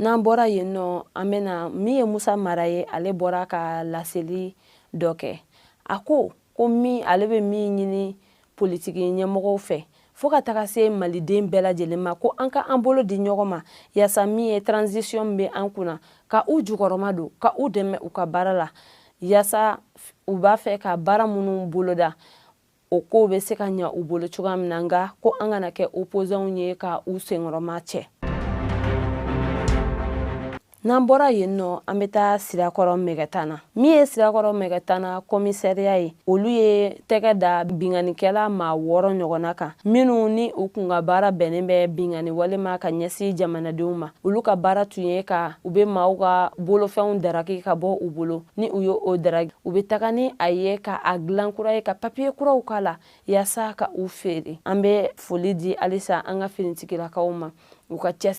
N'an bɔra yen nɔ, an bɛna min ye Musa Mara ye, ale bɔra ka laseli dɔ kɛ. A ko ko min ale bɛ min ɲini politiki ɲɛmɔgɔw fɛ, fo ka taga se maliden bɛɛ lajɛlen ma, ko an ka an bolo di ɲɔgɔn ma yaasa min ye transition bɛ an kunna, ka u jukɔrɔma don, ka u dɛmɛ u ka baara la, yaasa u b'a fɛ ka baara minnu boloda, o kow bɛ se ka ɲa u bolo cogoya min na. Nka ko an kana kɛ opposants ye ka u senkɔrɔma cɛ. N'an bɔra yen nɔ, an bɛ taa Sirakɔrɔ Mɛgɛtana. Min ye Sirakɔrɔ Mɛgɛtana kɔmisɛriya ye, olu ye tɛgɛ da binkannikɛla maa 6 ɲɔgɔnna kan, minnu ni u kun ka baara bɛnnen bɛ binkanni wale ma ka ɲɛsin jamanadenw ma. Olu ka baara tun ye ka u bɛ maaw ka bolofɛnw daraki ka bɔ u bolo. Ni u ye o daraki, u bɛ taga ni a ye ka a dilan kura ye, ka papiye kuraw k'a la yaasa ka u feere. An bɛ foli di halisa an ka finitigilakaw ma u ka cɛ